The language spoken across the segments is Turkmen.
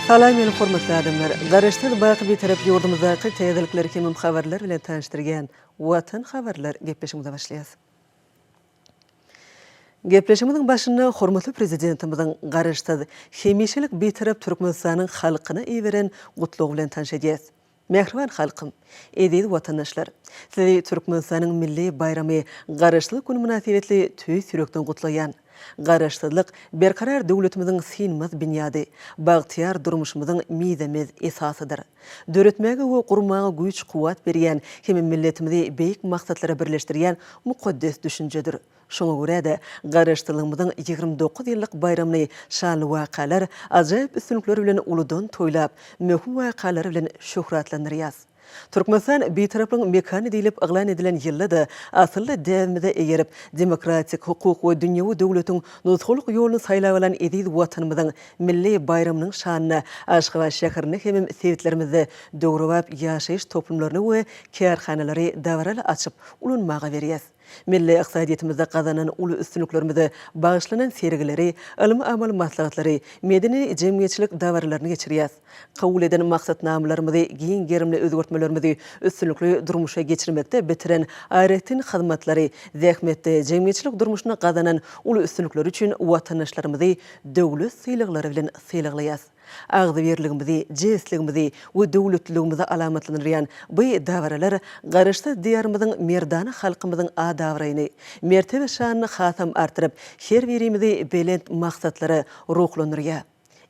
Salam meni hormatly adamlar! Garaşsyz baky Bitarap ýurdumyzdaky täzelikler hemem habarlar bilen tanyşdyrýan Watan habarlar gepleşigimize başlaýas. Gepleşigimiziň başynda hormatly Prezidentimiziň Garaşsyz, hemişelik Bitarap Türkmenistanyň halkyna iberen Gutlagy bilen tanyş edýäs. Mähriban halkym! Eziz watandaşlar! Sizi Türkmenistanyň milli baýramy Garaşsyzlyk güni mynasybetli tüýs ýürekden gutlaýan. Garaşsyzlyk, berkarar döwletimiziň synmaz binýady, bagtyýar durmuşymyzyň mizemez esasydyr. Döretmäge we gurmaga güýç-kuwwat berýän hem milletimizi beýik maksatlara birleşdirýän mukaddes düşünjedir. Şoňa görä-de, Garaşsyzlygymyzyň 29 ýyllyk baýramyny şanly wakalar, ajaýyp üstünlikler bilen uludan toýlap, möhüm wakalar bilen şöhratlandyrýarys. Türkmenistan Bitaraplygyň mekany diýlip yglan edilen ýylda-da asylly däbimize eýerip, demokratik, hukuk we dünýewi döwletiň nusgalyk ýoluny saýlap alan eziz Watanymyzyň milli baýramynyň şanyna Aşgabat şäherinde hemem sebitlerimizde döwrebap ýaşaýyş toplumlaryny we kärhanalary dabaraly açyp ulanmaga berýäs. Milli ykdysadyýetimizde gazanan uly üstünliklerimize bagyşlanan sergileri, ylmy-amaly maslahatlary, medeni-jemgyýetçilik dabaralaryny geçirýäris. Kabul eden maksatnamalarymyzy, giň gerimli özgertmelerimizi üstünlikli durmuşa geçirmekde bitiren aýratyn hyzmatlary, zähmetde, jemgyýetçilik durmuşynda gazanan uly üstünlikleri üçin watandaşlarymyzy döwlet sylaglary bilen sylaglaýarys. Agzybirligimizi, jebisligimizi we döwletliligimizi alamatlandyrýan bu dabaralar Garaşsyz Diýarymyzyň merdana halkymyzyň at-abraýyny, mertebe-şanyny hasam artdyryp, her birimizi belent maksatlara ruhlandyrýar.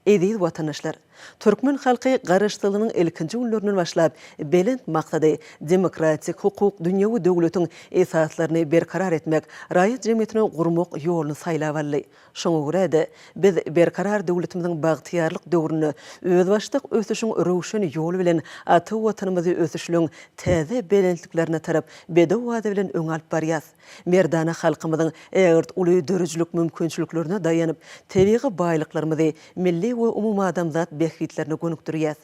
Eziz watandaşlar! Türkmen halky Garaşsyzlygynyň ilkinji günlerinden başlap belent maksady, demokratik, hukuk, dünýewi döwletiň esaslaryny berkarar etmek, raýat jemgyýetini gurmak ýoluny saýlap aldy. Şoňa görä-de, biz Berkarar döwletimiziň bagtyýarlyk döwründe özbaşdak ösüşiň röwşen ýoly bilen ata Watanymyzy ösüşligiň täze belentliklerine tarap bedew bady bilen öňe alyp barýas. Merdana halkymyzyň ägirt uly döredijilik mümkinçiliklerine daýanyp, tebigy baýlyklarymyzy milli we umumadamzat bähbitlerine gönükdirýäs.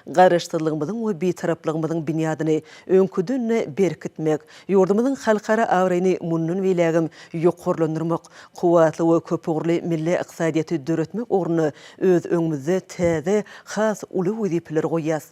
Garaşsyzlygymyzyň we Bitaraplygymyzyň binýadyny öňküden-de berkitmek, ýurdumyzyň halkara abraýyny mundan beýlägem ýokarlandyrmak, kuwwatly we köpugurly milli ykdysadyýeti döretmek ugrunda öz öňümizde täze, has uly wezipeleri goýýarys.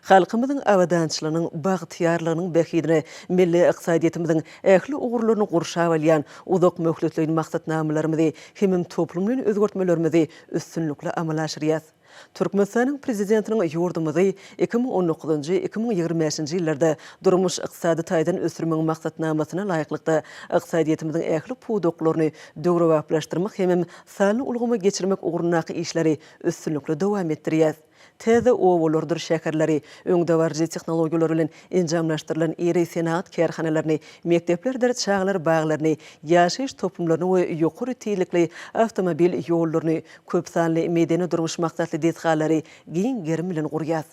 Halkymyzyň abadançylygynyň, bagtyýarlygynyň bähbidine milli ykdysadyýetimiziň ähli ugurlaryny gurşap alýan uzak möhletleýin maksatnamalarymyzy hemem toplumlaýyn özgertmelerimizi üstünlikli amala aşyrýarys. Türkmenistanyň Prezidentiniň ýurdumyzy 2019-njy, 2025-nji ýyllarda durmuş-ykdysady taýdan ösdürmegiň maksatnamasyna laýyklykda, ykdysadyýetimiziň ähli pudaklaryny döwrebaplaşdyrmak hemem sanly ulgama geçirmek ugrundaky işleri üstünlikli dowam etdirýäris. Täze obalardyr şäherleri öňdebaryjy tehnologiýalar bilen enjamlaşdyrylan iri senagat kärhanalaryny, mekdeplerdir çagalar baglaryny, ýaşaýyş toplumlaryny we ýokary tizlikli awtomobil ýollaryny, köp sanly medeni-durmuş maksatly desgalary giň gerim bilen gurýar.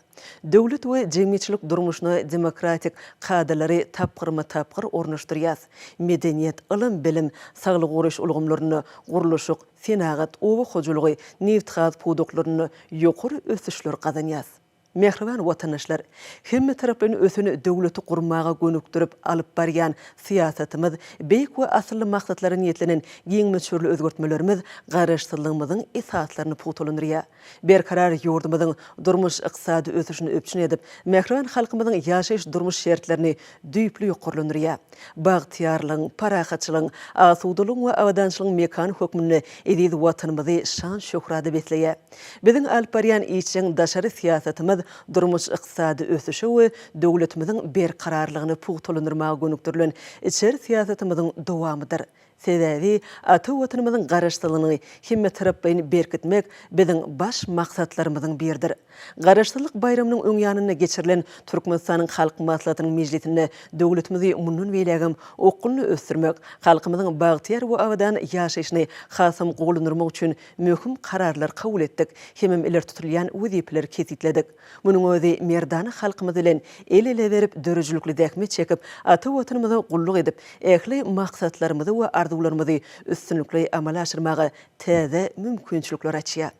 Döwlet we jemgyýetçilik durmuşyna demokratik kadalary tapgyrma-tapgyr ornaşdyrýar. Medeniýet, ylym-bilim, saglygy goraýyş ulgamlarynda, gurluşyk, senagat, oba hojalygy, nebitgaz pudaklarynda ýokary ösüşler gazanýar. Mähriban watandaşlar! Hemmetaraplaýyn ösen döwleti gurmaga gönükdirip alyp barýan syýasatymyz, beýik we asylly maksatlara niýetlenen giň möçberli özgertmelerimiz Garaşsyzlygymyzyň esaslaryny pugtalandyrýar. Berkarar ýurdumyzyň durmuş-ykdysady ösüşini üpjün edip, mähriban halkymyzyň ýaşaýyş-durmuş şertlerini düýpli ýokarlandyrýar. Bagtyýarlygyň, parahatçylygyň, asudalygyň we abadançylygyň mekany hökmünde eziz Watanymyzy şan-şöhrata besleýär. Biziň alyp barýan işjeň daşary syýasatymyz durmuş-ykdysady ösüşe we döwletimiziň berkararlygyny pugtalandyrmaga gönükdirilen içeri syýasatymyzyň dowamydyr. Sebäbi ata Watanymyzyň Garaşsyzlygyny hemmetaraplaýyn berkitmek biziň baş maksatlarymyzyň biridir. Garaşsyzlyk baýramynyň öň ýanynda geçirilen Türkmenistanyň Halk Maslahatynyň mejlisinde döwletimizi mundan beýlägem okgunly ösdürmek, halkymyzyň bagtyýar we abadan ýaşaýşyny hasam gowulandyrmak üçin möhüm kararlar kabul etdik hemem ileri tutulýan wezipeleri kesgitledik. Munuň özi merdana halkymyz bilen el-ele berip döredijilikli zähmet çekip, ata Watanymyza gulluk edip, ähli maksatlarymyzy we arzuwlarymyzy üstünlikli amala aşyrmaga täze mümkinçilikler açýar.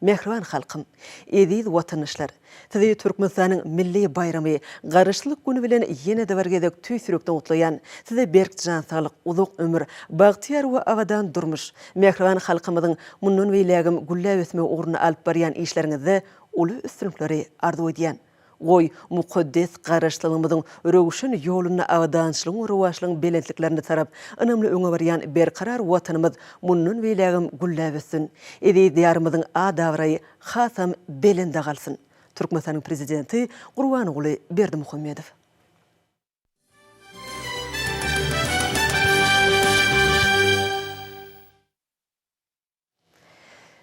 Mähriban halkym! Eziz watandaşlar! Sizi Türkmenistanyň milli baýramy, Garaşsyzlyk güni bilen ýene-de bir gezek tüýs ýürekden gutlaýan. Size berk jan saglyk, uzak ömür, bagtyýar we abadan durmuş, mähriban halkymyzyň mundan beýlägem gülläp ösmegi ugrunda alyp barýan işleriňizde uly üstünlikleri arzuw edýän. Goý, mukaddes Garaşsyzlygymyzyň röwşen ýolunda abadançylygyň we rowaçlygyň belentliklerine tarap ynamly öňe barýan berkarar Watanymyz mundan beýlägem gülläp össün! Eziz Diýarymyzyň at-abraýy hasam belende galsyn! Türkmenistanyň Prezidenti Gurbanguly Berdimuhamedow.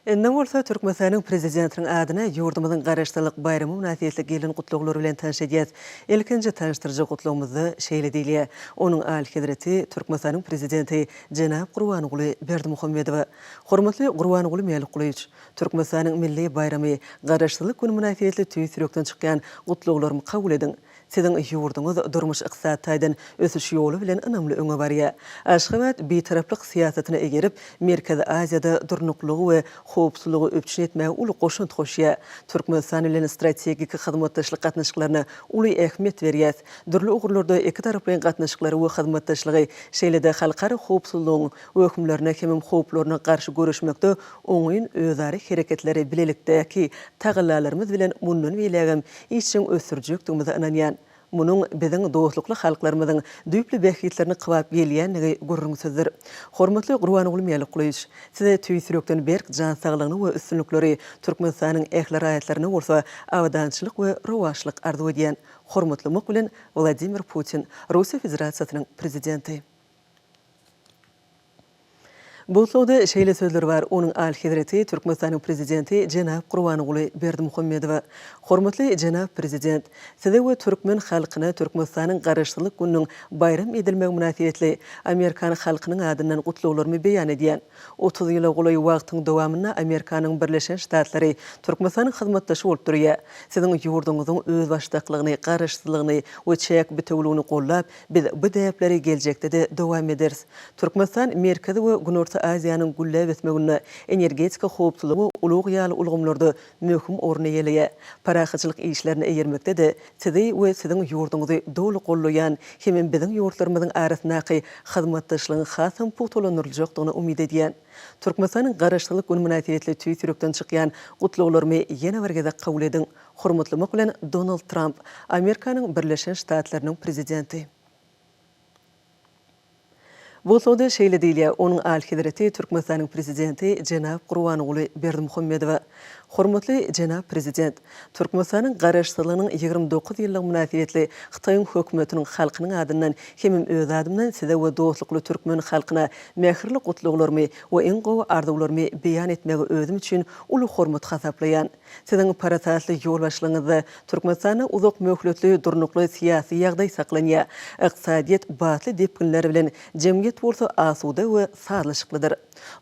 Indi bolsa Türkmenistanyň Prezidentiniň adyna ýurdumyzyň Garaşsyzlyk baýramy mynasybetli gelen gutlaglary bilen tanyş edýäs. Ilkinji tanyşdyryjy gutlagymyzda şeýle diýilýär, Onuň Alyhezreti Türkmenistanyň Prezidenti jenap Gurbanguly Berdimuhamedowa. Hormatly Gurbanguly Mälikgulyýewiç! Türkmenistanyň milli baýramy, Garaşsyzlyk güni mynasybetli tüýs ýürekden çykýan gutlaglarymy kabul ediň! Siziň ýurduňyz durmuş-ykdysady taýdan ösüş ýoly bilen ynamly öňe barýar. Aşgabat Bitaraplyk syýasatyna eýerip, Merkezi Aziýada durnuklylygy we howpsuzlygy üpjün etmäge uly goşant goşýar. Türkmenistan bilen strategik hyzmatdaşlyk gatnaşyklaryna uly ähmiýet berýäs. Dürli ugurlarda ikitaraplaýyn gatnaşyklary we hyzmatdaşlygy, şeýle-de halkara howpsuzlygyň wehimlerine hemem howplaryna garşy göreşmekde oňyn özara hereketleri bilelikdäki tagallalarymyz bilen mundan beýlägem işjeň ösdürjekdigimize ynanýan. Munuň biziň dostlukly halklarymyzyň düýpli bähbitlerine kybap gelýändigi gürrüňsizdir. Hormatly Gurbanguly Mälikgulyýewiç, Size tüýs ýürekden berk jan saglygyny we üstünlikleri, Türkmenistanyň ähli raýatlaryna bolsa abadançylyk we rowaçlyk arzuw edýän. Hormatlamak bilen, Wladimir Putin, Russiýa Federasiýasynyň Prezidenti. Bu gutlagda şeýle sözler bar, Onuň Alyhezreti Türkmenistanyň Prezidenti jenap Gurbanguly Berdimuhamedowa. Hormatly jenap Prezident! Size we türkmen halkyna Türkmenistanyň Garaşsyzlyk gününiň baýram edilmegi mynasybetli amerikan halkynyň adyndan gutlaglarymy beýan edýän. 30 ýyla golaý wagtyň dowamynda Amerikanyň Birleşen Ştatlary Türkmenistanyň hyzmatdaşy bolup durýar. Siziň ýurduňyzyň özbaşdaklygyny, garaşsyzlygyny we çäk bitewüligini goldap, Biz bu däpleri geljekde-de dowam ederis. Türkmenistan Merkezi we Günorta Aziýanyň gülläp ösmeginde, energetika howpsuzlygy we ulag ýaly ulgamlarda möhüm orun eýeleýär. Parahatçylyk işlerine eýermekde-de Sizi we Siziň ýurduňyzy doly goldaýan hemem biziň ýurtlarymyzyň arasyndaky hyzmatdaşlygyň hasam pugtalandyryljakdygyna umyt edýän. Türkmenistanyň Garaşsyzlyk güni mynasybetli tüýs ýürekden çykýan gutlaglarymy ýene bir gezek kabul ediň. Hormatlamak bilen, Donald Tramp, Amerikanyň Birleşen Ştatlarynyň Prezidenti. Bu gutlagda şeýle diýilýär, Onuň Alyhezreti Türkmenistanyň Prezidenti jenap Gurbanguly Berdimuhamedowa. Hormatly jenap Prezident! Türkmenistanyň Garaşsyzlygynyň 29 ýyllygy mynasybetli Hytaýyň Hökümetiniň, halkynyň adyndan hemem öz adymdan Size we dostlukly türkmen halkyna mähirli gutlaglarymy we iň gowy arzuwlarymy beýan etmegi özüm üçin uly hormat hasaplaýan. Siziň parasatly ýolbaşçylygyňyzda Türkmenistanda uzak möhletli durnukly syýasy ýagdaý saklanýar, ykdysadyýet batly depginler bilen, jemgyýet bolsa asuda we sazlaşyklydyr.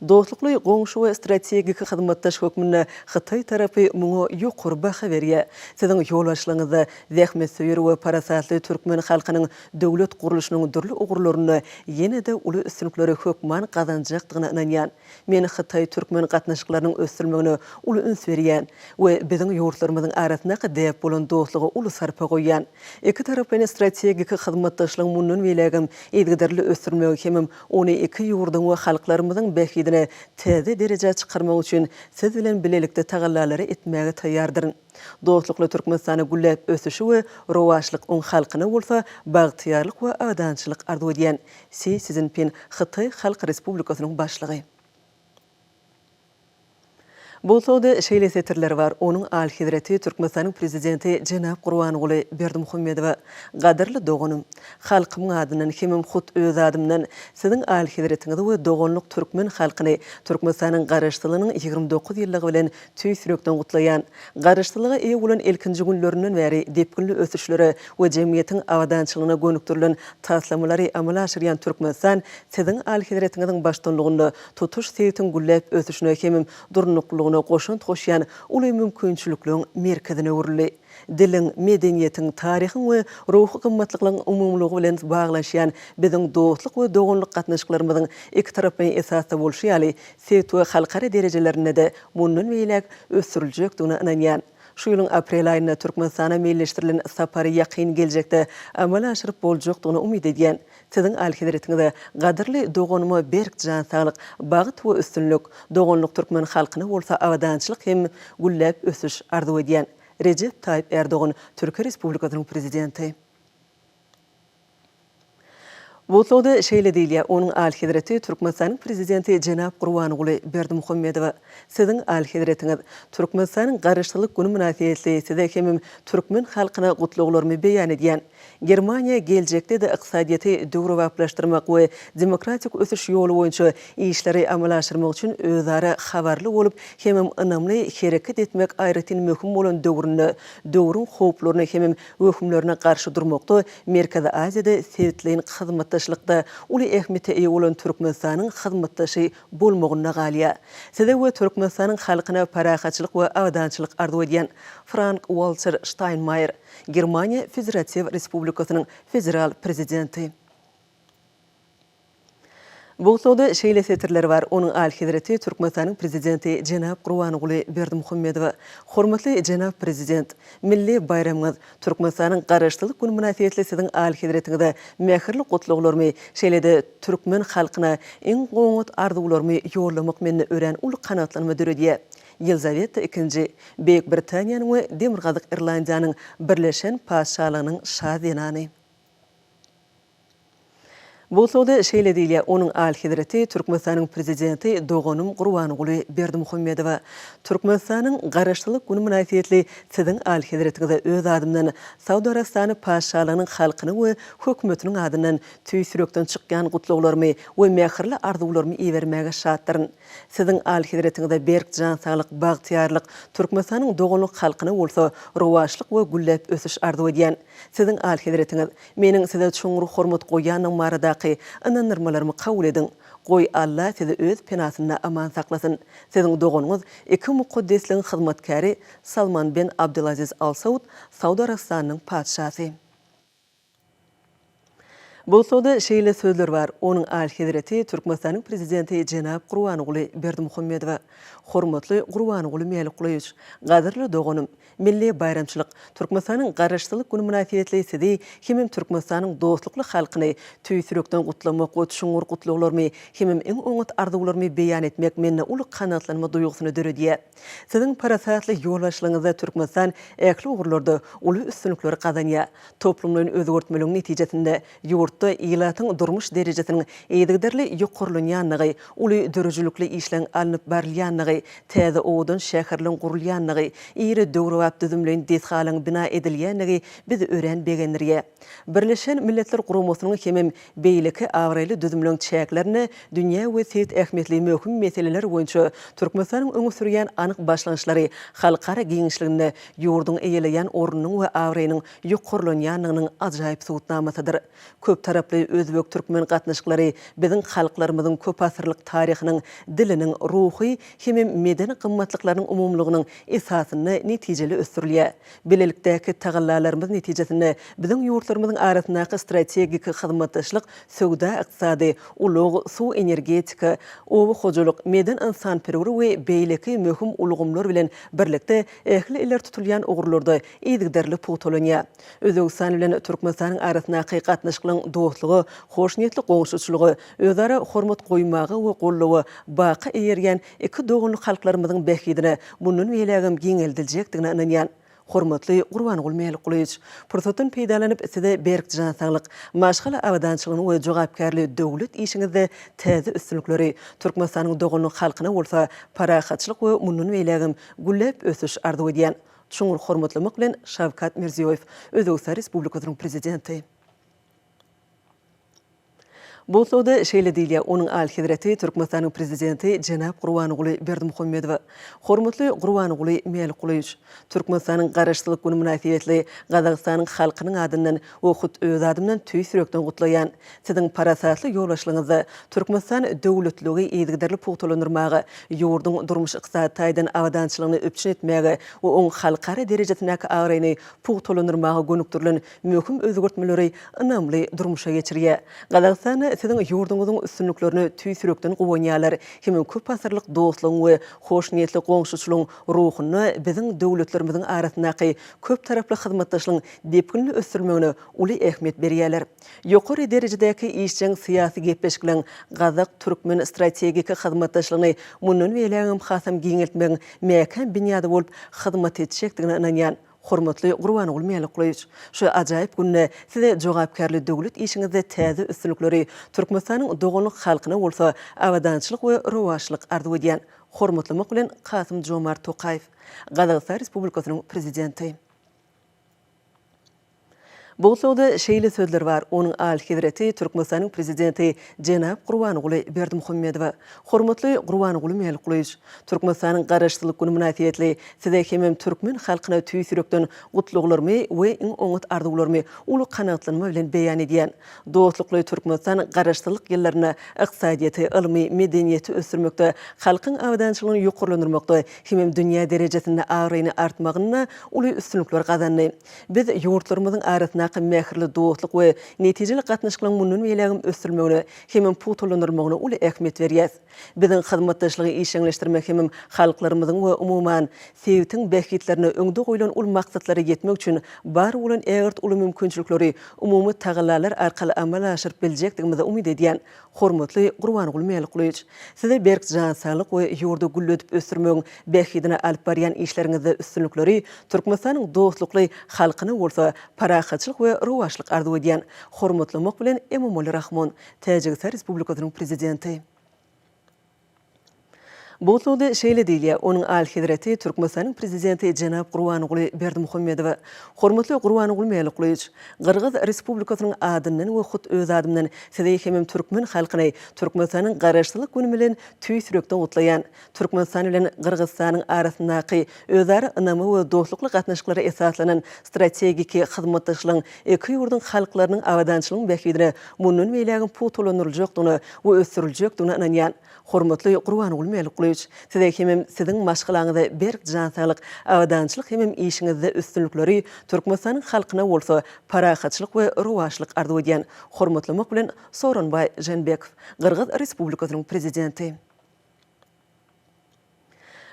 Dostlukly goňşy we strategik hyzmatdaş hökmünde hytaý tarapy muňa ýokary baha berýär. Siziň ýolbaşçylygyňyzda zähmetsöýer we parasatly türkmen halkynyň döwlet gurluşynyň dürli ugurlarynda ýene-de uly üstünlikleri hökman gazanjakdygyna ynanýan. Men hytaý-türkmen gatnaşyklarynyň ösdürilmegine uly üns berýän we biziň ýurtlarymyzyň arasyndaky däp bolan dostluga uly sarpa goýýan. Ikitaraplaýyn strategik hyzmatdaşlygyň mundan beýlägem yzygiderli ösdürilmegi hemem ony iki ýurduň we halklarymyzyň bähbidine täze derejä çykarmak üçin Siz bilen bilelikde tagallalary etmäge taýýardyryn. Dostlukly Türkmenistana gülläp ösüşi we rowaçlyk, oň halkyna bolsa bagtyýarlyk we abadançylyk arzuw edýän. Si Szinpin, Hytaý Halk Respublikasynyň Başlygy. Bu gutlagda şeýle setirler bar, Onuň Alyhezreti Türkmenistanyň Prezidenti jenap Gurbanguly Berdimuhamedowa, Gadyrly doganym! Halkymyň adyndan hemem hut öz adymdan Siziň Alyhezretiňizi we doganlyk türkmen halkyny Türkmenistanyň Garaşsyzlygynyň 29 ýyllygy bilen tüýs ýürekden gutlaýan. Garaşsyzlyga eýe bolan ilkinji günlerinden bäri depginli ösüşlere we jemgyýetiň abadançylygyna gönükdirilen taslamalary amala aşyrýan Türkmenistan Siziň Alyhezretiňiziň baştutanlygynda tutuş sebitiň gülläp ösüşine hemem durnuklylygyna goşant goşýan uly mümkinçilikleriň merkezine öwrüldi. Diliň, medeniýetiň, taryhyň we ruhy gymmatlyklaryň umumylygy bilen baglanyşýan biziň dostluk we doganlyk gatnaşyklarymyzyň ikitaraplaýyn esasda bolşy ýaly, sebit we halkara derejelerinde-de mundan beýläk ösdüriljekdigine ynanýan. Şu ýylyň aprel aýynda Türkmenistana meýilleşdirilen sapary ýakyn geljekde amala aşyryp boljakdygyna umyt edýän. Siziň Alyhezretiňize, gadyrly doganyma berk jan saglyk, bagt we üstünlik, doganlyk türkmen halkyna bolsa abadançylyk hem gülläp ösüş arzuw edýän. Rejep Taýyp Ärdogan, Türkiýe Respublikasynyň Prezidenti. Gutlagda şeýle diýilýär, Onuň Alyhezreti Türkmenistanyň Prezidenti jenap Gurbanguly Berdimuhamedowa, Siziň Alyhezretiňiz, Türkmenistanyň Garaşsyzlyk güni mynasybetli Size hemem türkmen halkyna gutlaglarymy beýan edýän. Germaniýa geljekde-de ykdysadyýeti döwrebaplaşdyrmak we demokratik ösüş ýoly boýunça işleri amala aşyrmak üçin özara habarly bolup hemem ynamly hereket etmek aýratyn möhüm bolan döwründe döwrüň howplaryna hemem wehimlerine garşy durmakda Merkezi Aziýada sebitleýin hyzmatdaşlykda uly ähmiýete eýe bolan Türkmenistanyň hyzmatdaşy bolmagynda galýar. Size we Türkmenistanyň halkyna parahatçylyk we abadançylyk arzuw edýän. Frank-Walter Ştaýnmaýer, Germaniýa Federatiw Respublikasynyň Federal Prezidenti. Bu gutlagda şeýle setirler bar, Onuň Alyhezreti Türkmenistanyň Prezidenti jenap Gurbanguly Berdimuhamedowa, Hormatly jenap Prezident! Milli baýramyňyz, Türkmenistanyň Garaşsyzlyk güni mynasybetli Siziň Alyhezretiňize mähirli gutlaglarymy, şeýle-de türkmen halkyna iň oňat arzuwlarymy ýollamak mende örän uly kanagatlanma döredýär. Ýelizaweta ikinji, Beýik Britaniýanyň we Demirgazyk Irlandiýanyň Birleşen Patyşalygynyň şa zenany. Bu gutlagda şeýle diýilýär, Onuň Alyhezreti Türkmenistanyň Prezidenti doganym Gurbanguly Berdimuhamedowa, Türkmenistanyň Garaşsyzlyk güni mynasybetli Siziň Alyhezretiňize öz adymdan, Saud Arabystany Patyşalygynyň halkynyň we Hökümetiniň adyndan tüýs ýürekden çykýan gutlaglarymy we mähirli arzuwlarymy ibermäge şatdyryn. Siziň Alyhezretiňize berk jan saglyk, bagtyýarlyk, Türkmenistanyň doganlyk halkyna bolsa rowaçlyk we gülläp ösüş arzuw edýän. Siziň Alyhezretiňiz, meniň Size çuňňur hormat goýýandygym baradaky ynandyrmalarymy kabul ediň. Goý, Alla sizi Öz penasynda aman saklasyn. Siziň doganyňyz, iki mukaddesligiň hyzmatkäri Salman ben Abdulaziz Al Saud, Saud Arabystanynyň Patyşasy. Bu gutlagda şeýle sözler bar, Onuň Alyhezreti Türkmenistanyň Prezidenti jenap Gurbanguly Berdimuhamedowa, Hormatly Gurbanguly Mälikgulyýewiç, gadyrly doganym, Milli baýramçylyk, Türkmenistanyň Garaşsyzlyk güni mynasybetli Sizi hemem Türkmenistanyň dostlukly halkyny tüýs ýürekden gutlamak we çuňňur gutlaglarymy hemem iň oňat arzuwlarymy beýan etmek mende uly kanagatlanma duýgusyny döredýär. Siziň parasatly ýolbaşçylygyňyzda Türkmenistan ähli ugurlarda uly üstünlikleri gazanýar. Toplumlaýyn özgertmeleriň netijesinde ýurtda ilatyň durmuş derejesiniň yzygiderli ýokarlanýandygy, uly döredijilikli işleň alnyp barylýandygy, täze owadan şäherleň gurulýandygy, iri döwrebap düzümleýin desgalaryň bina edilýändigi bizi örän begendirýär. Birleşen Milletler Guramasynyň hemem beýleki abraýly düzümleň çäklerinde dünýä we sebit ähmiýetli möhüm meseleler boýunça Türkmenistanyň öňe sürýän anyk başlangyçlary halkara giňişliginde ýurduň eýeleýän ornunyň we abraýynyň ýokarlanýandygynyň ajaýyp subutnamasydyr. Köptaraply özbek-türkmen gatnaşyklary biziň halklarymyzyň köpasyrlyk taryhynyň, diliniň, ruhy hemem medeni gymmatlyklarynyň umumylygynyň esasynda netijeli ösdürilýär. Bilelikdäki tagallalarymyz netijesinde biziň ýurtlarymyzyň arasyndaky strategik hyzmatdaşlyk söwda-ykdysady, ulag, suw-energetika, oba hojalyk, medeni-ynsanperwer we beýleki möhüm ulgamlar bilen birlikde ähli ileri tutulýan ugurlarda yzygiderli pugtalanýar. Özbegistan bilen Türkmenistanyň arasyndaky gatnaşyklaryň dostluga, hoşniýetli goňşuçylyga, özara hormat goýmaga we goldawa baky eýerýän iki doganlyk halklarymyzyň bähbidine mundan beýlägem giňeldiljekdigine ynanýan. Hormatly Gurbanguly Mälikgulyýewiç, pursatdan peýdalanyp, Size berk jan saglyk, maşgala abadançylygyny we jogapkärli döwlet işiňizde täze üstünlikleri, Türkmenistanyň doganlyk halkyna bolsa parahatçylyk we mundan beýlägem gülläp ösüş arzuw edýän. Çuňňur hormatlamak bilen, Şawkat Mirziýoýew, Özbegistan Respublikasynyň Prezidenti. Bu gutlagda şeýle diýilýär, Onuň Alyhezreti Türkmenistanyň Prezidenti jenap Gurbanguly Berdimuhamedowa, Hormatly Gurbanguly Mälikgulyýewiç! Türkmenistanyň Garaşsyzlyk güni mynasybetli Gazagystanyň halkynyň adyndan we hut öz adymdan tüýs ýürekden gutlaýan. Siziň parasatly ýolbaşçylygyňyzda Türkmenistan döwletliligi yzygiderli pugtalandyrmaga, ýurduň durmuş-ykdysady taýdan abadançylygyny üpjün etmäge we oň halkara derejesindäki abraýyny pugtalandyrmaga gönükdirilen möhüm özgertmeleri ynamly durmuşa geçirýär. Gazagystanda. siziň ýurduňyzyň üstünliklerine tüýs ýürekden guwanýarlar hemem köp asyrlyk dostlugyň we hoşniýetli goňşuçylygyň ruhunda biziň döwletlerimiziň arasyndaky köptaraply hyzmatdaşlygyň depginli ösdürilmegine uly ähmiýet berýärler. Ýokary derejedäki işjeň syýasy gepleşikleriň gazak-türkmen strategik hyzmatdaşlygyny mundan beýlägem hasam giňeltmegiň mäkäm binýady bolup hyzmat etjekdigine ynanýan. Hormatly Gurbanguly Mälikgulyýewiç, şu ajaýyp günde Size jogapkärli döwlet işiňizde täze üstünlikleri, Türkmenistanyň doganlyk halkyna bolsa abadançylyk we rowaçlyk arzuw edýän. Hormatlamak bilen, Kasym-Jomart Tokaýew, Gazagystan Respublikasynyň Prezidenti. Bu gutlagda şeýle sözler bar, Onuň Alyhezreti Türkmenistanyň Prezidenti jenap Gurbanguly Berdimuhamedowa. Hormatly Gurbanguly Mälikgulyýewiç! Türkmenistanyň Garaşsyzlyk güni mynasybetli Size hemem türkmen halkyna tüýs ýürekden gutlaglarymy we iň oňat arzuwlarymy uly kanagatlanma bilen beýan edýän. Dostlukly Türkmenistan Garaşsyzlyk ýyllarynda ykdysadyýeti, ylmy, medeniýeti ösdürmekde, halkyň abadançylygyny ýokarlandyrmakda hemem dünýä derejesinde abraýyny artmagynda uly üstünlikler gazandy. Biz ýurtlarymyzyň arasyndaky mähirli dostluk we netijeli gatnaşyklaryň mundan beýlägem ösdürilmegine hemem pugtalandyrylmagyna uly ähmiýet berýäs. Biziň hyzmatdaşlygy işjeňleşdirmek hemem halklarymyzyň we umuman, sebitiň bähbitlerine öňde goýlan uly maksatlara ýetmek üçin bar bolan ägirt uly mümkinçilikleri umumy tagallalar arkaly amala aşyryp biljekdigimize umyt edýän. Hormatly Gurbanguly Mälikgulyýewiç, Size berk jan saglyk we ýurdy gülledip ösdürmegiň bähbidine alyp barýan işleriňizde üstünlikleri, Türkmenistanyň dostlukly halkyna bolsa parahatçylyk we rowaçlyk arzuw edýän. Hormatlamak bilen, Emomali Rahmon, Täjigistan Respublikasynyň Prezidenti. Bu gutlagda şeýle diýilýär, Onuň Alyhezreti Türkmenistanyň Prezidenti jenap Gurbanguly Berdimuhamedowa. Hormatly Gurbanguly Mälikgulyýewiç! Gyrgyz Respublikasynyň adyndan we hut öz adymdan Sizi hemem türkmen halkyny Türkmenistanyň Garaşsyzlyk güni bilen tüýs ýürekden gutlaýan. Türkmenistan bilen Gyrgyzystanyň arasyndaky özara ynama we dostlukly gatnaşyklara esaslanan strategiki hyzmatdaşlygyň iki ýurduň halklarynyň abadançylygynyň bähbidine mundan beýlägem pugtalandyryljakdygyna we ösdüriljekdigine ynanýan. Hormatly Gurbanguly Mälikgulyýewiç, Size hemem Siziň maşgalaňyza berk jan saglyk, abadançylyk hemem işiňizde üstünlikleri, Türkmenistanyň halkyna bolsa parahatçylyk we rowaçlyk arzuw edýän. Hormatlamak bilen, Sooronbaý Žeenbekow, Gyrgyz Respublikasynyň Prezidenti.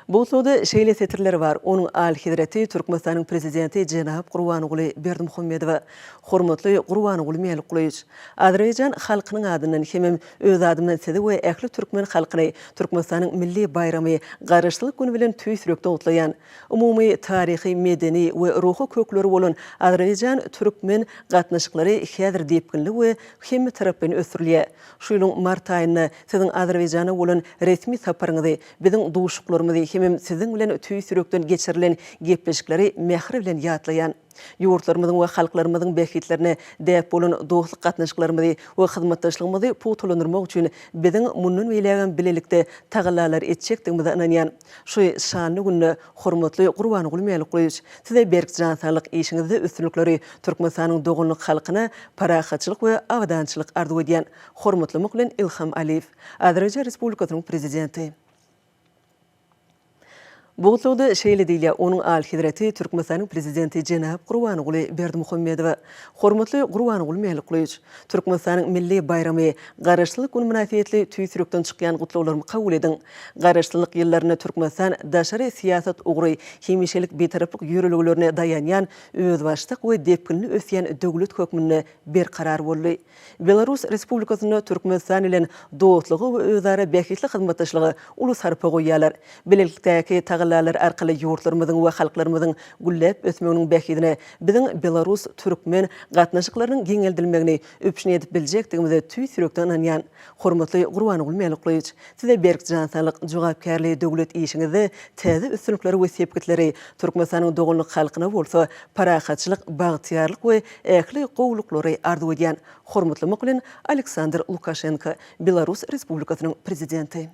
Bu gutlagda şeýle setirler bar, Onuň Alyhezreti Türkmenistanyň Prezidenti jenap Gurbanguly Berdimuhamedowa. Hormatly Gurbanguly Mälikgulyýewiç! Azerbaýjan halkynyň adyndan hemem öz adymdan Sizi we ähli türkmen halkyny Türkmenistanyň milli baýramy, Garaşsyzlyk güni bilen tüýs ýürekden gutlaýan. Umumy taryhy, medeni we ruhy kökleri bolan azerbaýjan-türkmen gatnaşyklary häzir depginli we hemmetaraplaýyn ösdürilýär. Şu ýylyň mart aýynda Siziň Azerbaýjana bolan resmi saparyňyzy, biziň duşuşyklarymyzy hemem Siziň bilen tüýs ýürekden geçirilen gepleşikleri mähir bilen ýatlaýan. Ýurtlarymyzyň we halklarymyzyň bähbitlerine däp bolan dostluk gatnaşyklarymyzy we hyzmatdaşlygymyzy pugtalandyrmak üçin biziň mundan beýlägem bilelikde tagallalar etjekdigimize ynanýan. Şu şanly günde, hormatly Gurbanguly Mälikgulyýewiç, Size berk jan saglyk, işiňizde üstünlikleri, Türkmenistanyň doganlyk halkyna parahatçylyk we abadançylyk arzuw edýän. Hormatlamak bilen Ilham Aliýew, Azerbaýjan Respublikasynyň Prezidenti. Bu gutlagda şeýle diýilýär, Onuň Alyhezreti Türkmenistanyň Prezidenti jenap Gurbanguly Berdimuhamedowa. Hormatly Gurbanguly Mälikgulyýewiç! Türkmenistanyň milli baýramy, Garaşsyzlyk güni mynasybetli tüýs ýürekden çykýan gutlaglarymy kabul ediň! Garaşsyzlyk ýyllarynda Türkmenistan daşary syýasat ugry hemişelik Bitaraplyk ýörelgelerine daýanýan özbaşdak we depginli ösýän döwlet hökmünde berkarar boldy. Belarus Respublikasynda Türkmenistan bilen dostluga we özara bähbitli hyzmatdaşlyga uly sarpa goýýarlar. Bilelikdäki tagallalar arkaly ýurtlarymyzyň we halklarymyzyň gülläp ösmeginiň bähbidine biziň belarus-türkmen gatnaşyklarynyň giňeldilmegini üpjün edip biljekdigimize tüýs ýürekden ynanýan. Hormatly Gurbanguly Mälikgulyýewiç, Size berk jan saglyk, jogapkärli döwlet işiňizde täze üstünlikleri we sepgitleri, Türkmenistanyň doganlyk halkyna bolsa parahatçylyk, bagtyýarlyk we ähli gowulyklary arzuw edýän. Hormatlamak bilen, Aleksandr Lukaşenko, Belarus Respublikasynyň Prezidenti.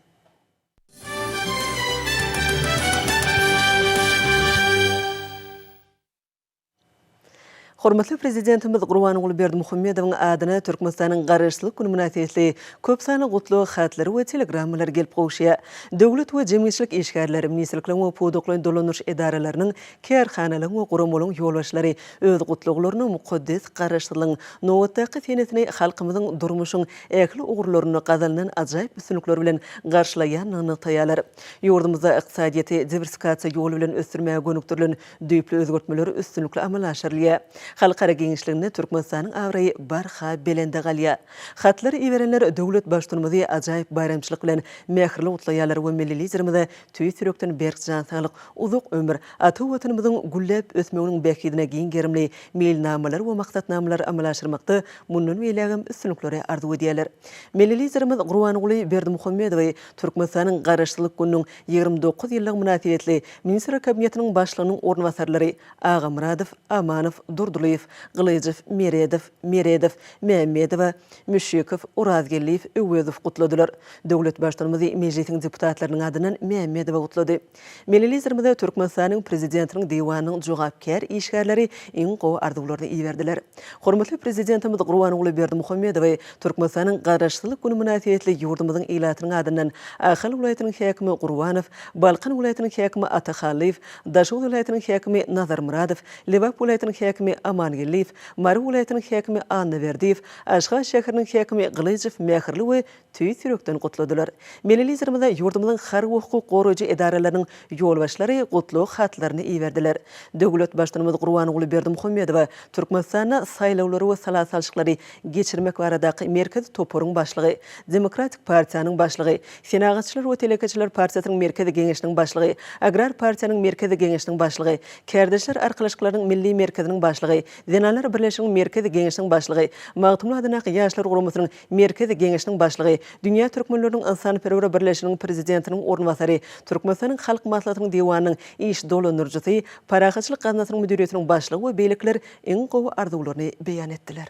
Hormatly Prezidentimiz Gurbanguly Berdimuhamedowyň adyna Türkmenistanyň Garaşsyzlyk güni mynasybetli köp sanly gutlag hatlary we telegrammalary gelip gowuşýar. Döwlet we jemgyýetçilik işgärleri, ministrlikleriň we pudaklaýyn dolandyryş edaralarynyň, kärhanalaryň we guramalaryň ýolbaşçylary öz gutlaglaryny mukaddes Garaşsyzlygyň nobatdaky senesini halkymyzyň durmuşyň ähli ugurlarynda gazanylan ajaýyp üstünlikler bilen garşylaýandygyny nygtaýarlar. Ýurdumyzda ykdysadyýeti diwersifikasiýa ýoly bilen ösdürmäge gönükdirilen düýpli özgertmeler üstünlikli amala aşyrylýar. Halkara giňişliginde Türkmenistanyň abraýy barha belende galýar. Hatlary iberenler döwlet Baştutanymyzy ajaýyp baýramçylyk bilen mähirli gutlaýarlar we milli Liderimize tüýs ýürekden berk jan saglyk, uzak ömür, ata Watanymyzyň gülläp ösmeginiň bähbidine giň gerimli meýilnamalary we maksatnamalary amala aşyrmakda mundan beýlägem üstünlikleri arzuw edýärler. Milli Liderimiz Gurbanguly Berdimuhamedowy Türkmenistanyň Garaşsyzlyk gününiň 29 ýyllygy mynasybetli Ministrler Kabinetiniň Başlygynyň orunbasarlary Agamyradow, Amanow, Durdylyýew, Gylyjow, Meredow, Meredow, Mämmedowa, Müşşikow, Orazgeldiýew, Öwezow gutladylar. Döwlet Baştutanymyzy Mejlisiň deputatlarynyň adyndan Mämmedowa gutlady. Milli Liderimize Türkmenistanyň Prezidentiniň Diwanynyň jogapkär işgärleri iň gowy arzuwlaryny iberdiler. Hormatly Prezidentimiz Gurbanguly Berdimuhamedowy Türkmenistanyň Garaşsyzlyk güni mynasybetli ýurdumyzyň ilatynyň adyndan Ahal welaýatynyň häkimi Gurbanow, Balkan welaýatynyň häkimi Ata Hallyýew, Daşoguz welaýatynyň häkimi Nazarmyradow, Lebap welaýatynyň häkimi Amangeldiýew, Mary welaýatynyň häkimi Annaberdiýew, Aşgabat şäheriniň häkimi Gylyjow mähirli we tüýs ýürekden gutladylar. Milli Liderimize ýurdumyzyň harby we hukuk goraýjy edaralarynyň ýolbaşçylary gutlag hatlaryny iberdiler. Döwlet Baştutanymyz Gurbanguly Berdimuhamedowa Türkmenistanda saýlawlary we sala salşyklary geçirmek baradaky Merkezi toparyň başlygy, Demokratik partiýanyň başlygy, Senagatçylar we telekeçiler partiýasynyň Merkezi Geňeşiniň başlygy, Agrar partiýanyň Merkezi Geňeşiniň başlygy, Kärdeşler arkalaşyklarynyň Milli merkeziniň başlygy, Zenanlar birleşiginiň Merkezi Geňeşiniň başlygy, Magtymguly adyndaky Ýaşlar guramasynyň Merkezi Geňeşiniň başlygy, Dünýä türkmenleriniň ynsanperwer birleşiginiň prezidentiniň orunbasary, Türkmenistanyň Halk Maslahatynyň Diwanynyň iş dolandyryjysy, Parahatçylyk gaznasynyň müdiriýetiniň başlygy we beýlekiler iň gowy arzuwlaryny beýan etdiler.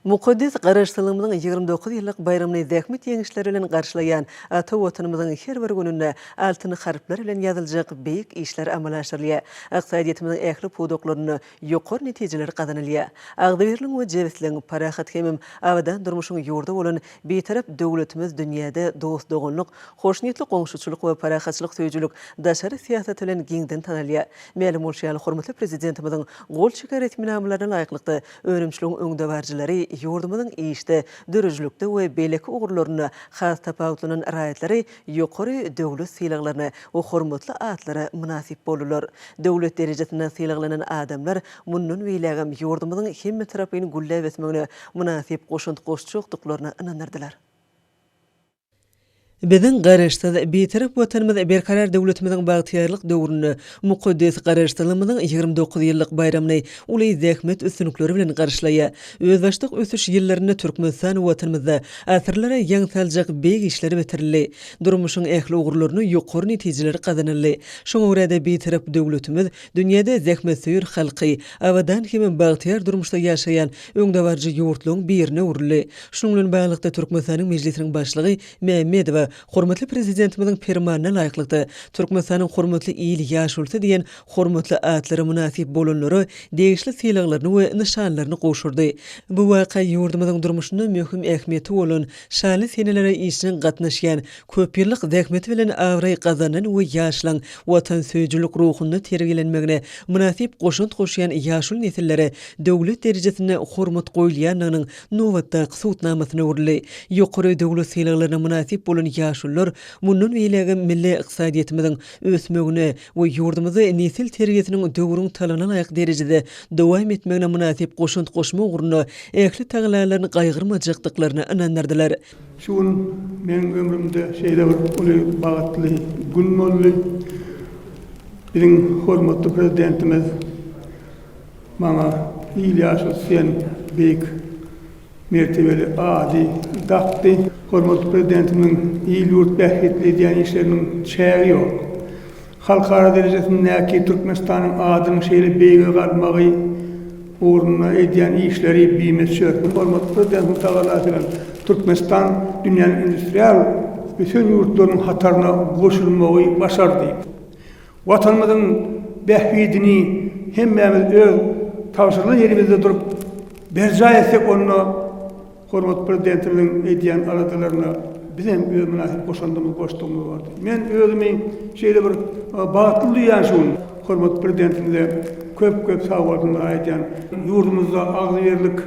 Mukaddes Garaşsyzlygymyzyň 29 ýyllyk baýramyny zähmet ýeňişleri bilen garşylaýan ata Watanymyzyň her bir gününde altyn harplar bilen ýazyljak beýik işler amala aşyrylýar. Ykdysadyýetimiziň ähli pudaklarynda ýokary netijeler gazanylýar. Agzybirligiň we jebisligiň, parahat hemem abadan durmuşyň ýurdy bolan Bitarap döwletimiz dünýäde dost-doganlyk, hoşniýetli goňşuçylyk we parahatçylyk söýüjilik daşary syýasaty bilen giňden tanalýar. Mälim bolşy ýaly, hormatly Prezidentimiziň gol çeken resminamalaryna laýyklykda, önümçiligiň öňdebaryjylary ýurdumyzyň işde, döredijilikde we beýleki ugurlarynda has tapawutlanan raýatlary ýokary döwlet sylaglaryna we hormatly atlara mynasyp boldular. Döwlet derejesinde sylaglanan adamlar mundan beýlägem ýurdumyzyň hemmetaraplaýyn gülläp ösmegine mynasyp goşant goşjakdyklaryna ynandyrdylar. Biziň Garaşsyz, Bitarap Watanymyz Berkarar döwletimiziň bagtyýarlyk döwründe mukaddes Garaşsyzlygymyzyň 29 ýyllyk baýramyny uly zähmet üstünlikleri bilen garşylaýar. Özbaşdak ösüş ýyllarynda Türkmenistan Watanymyzda asyrlara ýaň saljak beýik işler bitirildi. Durmuşyň ähli ugurlarynda ýokary netijeler gazanyldy. Şoňa görä-de, Bitarap döwletimiz dünýäde zähmetsöýer halky, abadan hem bagtyýar durmuşda ýaşaýan öňdebaryjy ýurtlaryň birine öwrüldi. Şunuň bilen baglylykda, Türkmenistanyň Mejlisiniň Başlygy Mämmedowa hormatly Prezidentimiziň Permanyna laýyklykda, Türkmenistanyň Hormatly il ýaşulusy diýen hormatly atlara mynasyp bolanlara degişli sylaglaryny we nyşanlaryny gowşurdy. Bu waka ýurdumyzyň durmuşynda möhüm ähmiýeti bolan şanly senelere işjeň gatnaşýan, köpýyllyk zähmeti bilen abraý gazanan we ýaşlaryň watansöýüjilik ruhunda terbiýelenmegine mynasyp goşant goşýan ýaşuly nesillere döwlet derejesinde hormat goýulýandygynyň nobatdaky subutnamasyna öwrüldi. Ýokary döwlet sylaglaryna mynasyp bolan ýaşulular mundan beýlägem milli ykdysadyýetimiziň ösmegine we ýurdumyzda nesil terbiýesiniň döwrüň talabyna laýyk derejede dowam etmegine mynasyp goşant goşmak ugrunda ähli tagallalaryny gaýgyrmajakdyklaryna ynandyrdylar. Şu gün meniň ömrümde şeýle bir uly bagtly gün boldy. Biziň hormatly Prezidentimiz maňa Il ýaşulusy diýen beýik mertebeli ady dakdy. Hormatly Prezidentimiziň il-ýurt bähbitli edýän işleriniň çägi ýok. Halkara derejesindäki Türkmenistanyň adynyň şeýle beýige galmagy ugrunda edýän işleri bimöçber. Hormatly Prezidentimiziň tagallasy bilen Türkmenistan dünýäniň industrial. ösen ýurtlaryň hataryna goşulmagy başardy. Watanymyzyň bähbidini hemmämiz öz tabşyrylan ýerimizde durup berjaý etsek onda Hormatly Prezidentimiziň edýän aladalaryna bizem öz mynasyp goşandymyzy goşdugymyz bordy. Men özümi şeýle bir bagtly duýýan şu gün. Hormatly Prezidentimize köp-köp sagbolsunlar aýdýan. Ýurdumyzda agzybirlik,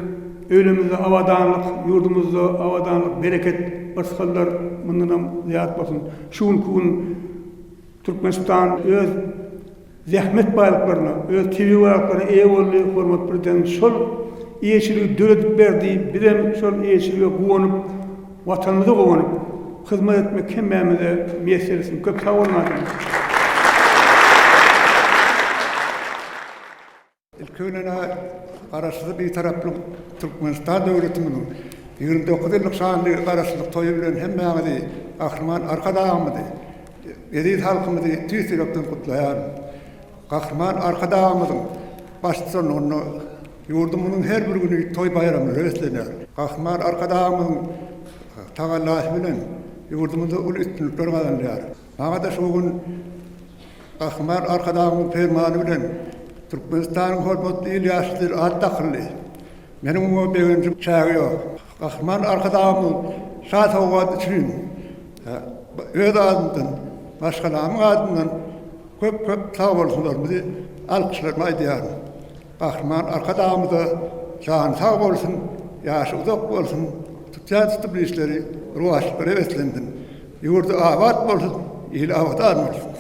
öýlemizde abadanlyk, ýurdumyzda abadanlyk, bereket, yrsgallar mundanam zyýat bolsun. Şu günki gün Türkmenistan öz zähmet baýlyklaryna, öz tebigy baýlyklaryna eýe boldy, hormatly Prezidentimiz şol eýeçiligi döredip berdi, bizem şol eýeçilige guwanyp, Watanymyza guwanyp, hyzmat etmek hemmämize miýesser etsin. Köp sag boluň adamlar! Ilki bilen-ä Garaşsyz Bitaraplyk Türkmenistan döwletimiziň 29 ýyllyk şanly Garaşsyzlyk toýy bilen hemmäňizi, Gahryman Arkadagymyzy, eziz halkymyzy tüýs ýürekden gutlaýaryn. Gahryman Arkadagymyzyň baştutanlygynda ýurdumyzyň her bir güni toý-baýramlara beslenýär. Gahryman Arkadagymyzyň tagallasy bilen ýurdumyzda uly üstünlikler gazanylýar. Maňa-da şu gün Gahryman Arkadagymyzyň Permany bilen Türkmenistanyň Hormatly il ýaşulusy at dakyldy. Meniň muňa begenjim çägi ýok. Gahryman Arkadagymyzyň şa sowgady üçin öz adymdan, maşgalamyň adyndan köp-köp sagbolsunlarymyzy, alkyşlarymy aýdýaryn. Gahryman Arkadagymyza jany sag bolsun, ýaşy uzak bolsun, tutýan tutumly işleri rowaçlyklara beslensin! Ýurdy abat bolsun, ili abadan bolsun!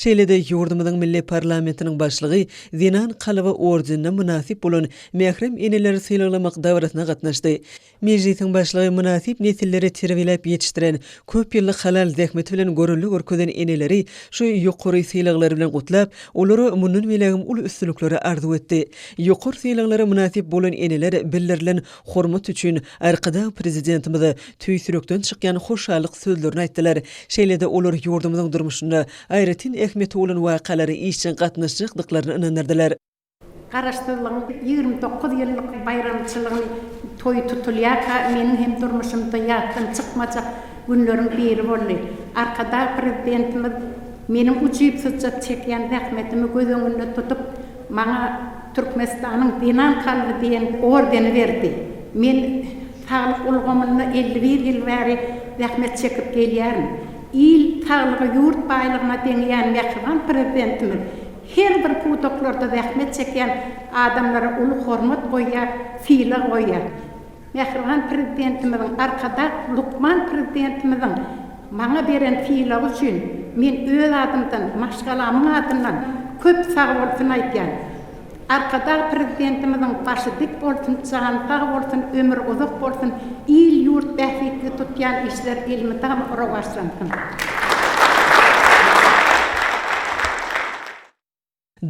Şeýle-de ýurdumyzyň milli parlamentiniň başlygy Zenan kalby ordenine mynasyp bolan mährem eneleri sylaglamak dabarasyna gatnaşdy. Mejlisiň başlygy mynasyp nesilleri terbiýeläp ýetişdiren, köp ýyllyk halal zähmeti bilen görelde görkezen eneleri şu ýokary sylaglary bilen gutlap, olara mundan beýlägem uly üstünlikleri arzuw etdi. Ýokary sylaglara mynasyp bolan eneler bildirilen hormat üçin Arkadag Prezidentimize tüýs ýürekden çykýan hoşallyk sözlerini aýtdylar. Şeýle-de olar ýurdumyzyň durmuşynda aýratyn ähmiýeti bolan wakalara işjeň gatnaşjakdyklaryny ynandyrdylar. Garaşsyzlygyň 29 ýyllyk baýramçylygyny toýy tutulýarka meniň hem durmuşymda ýatdan çykmajak günleriň biri boldy. Arkadag Prezidentimiz meniň ujypsyzja çekýän zähmetimi göz öňünde tutup, maňa Türkmenistanyň Zenan kalby diýen ordeni berdi. Men saglyk ulgamynda 51 ýyl bäri zähmet çekip gelýärin. Il saglygy ýurt baýlygyna deňeýän mähriban Prezidentimiz Her bir pudaklarda zähmet çekýän adamlara uly hormat goýýar, sylag goýýar. Mähriban Prezidentimiziň, Arkadag lukman Prezidentimiziň maňa beren sylagy üçin men öz adymdan, maşgalamyň adyndan köp sagbolsun aýdýan. Arkadag Prezidentimiziň başy dik bolsun, jany sag bolsun, ömri uzak bolsun, il-ýurt bähbitli tutýan işleri elmydama rowaçlansyn!